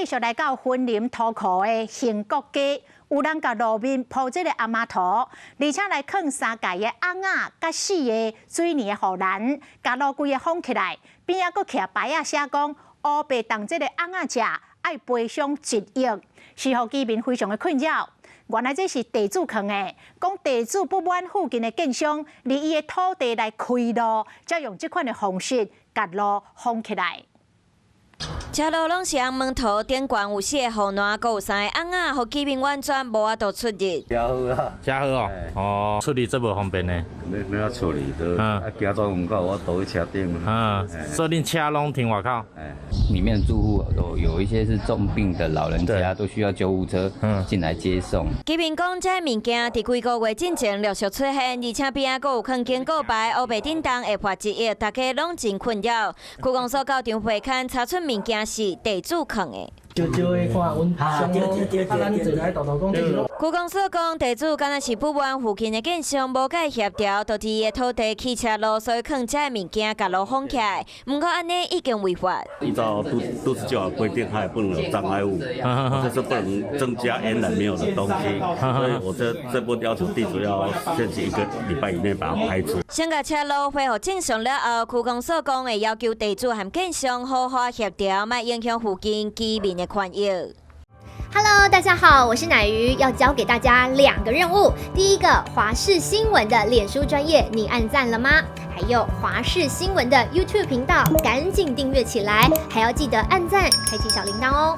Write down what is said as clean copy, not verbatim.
續來到雲林塗埔的興國街，有人共路面鋪這个阿媽塗，而且來囥三蓋的甕仔，佮四个水泥的護欄，共路規个封起來，邊仔閣徛牌仔寫講，烏白動這个甕仔者愛賠償1億，是予居民非常的困擾。原來這是地主囥的，講地主不滿附近的建商佇伊的土地來開路，才用這款的方式共路封起來。車路攏是紅毛塗，頂懸有四个護欄，閣有三个甕仔，予居民完全無法度出入。誠好啊，誠好哦，哦，處理足無方便的。欲按怎處理都，啊，行走毋夠，我倒去車頂。嗯，所以恁車攏停外口。裡面的住戶都有一些是重病的老人家，都需要救護車進來接送。居民講，這个物件佇幾个月進前陸續出現，而且邊仔閣有囥警告牌，烏白振動會罰1億，大家攏真困擾。區公所到場會勘查出物件是地主囥的。少少的看，阮上啊，咱坐來豆豆講，這是區公所講，地主敢若是不滿附近的建商無共伊協調，就佇伊的土地起車路，所以囥這个物件共路封起來。毋過按呢已經違法。依照都市計劃規定，它也不能有障礙物，就是不能增加原來沒有的東西。所以我這波要求地主要限期一個禮拜以內把它排除。先共車路恢復正常了後，區公所講會要求地主和建商好好協調，莫影響附近居民的權益。 Hello，大家好，我是奶魚，要交給大家兩個任務。第一個，華視新聞的臉書專頁，你按讚了嗎？還有華視新聞的 YouTube 頻道，趕緊訂閱起來，還要記得按讚，開啟小鈴鐺哦。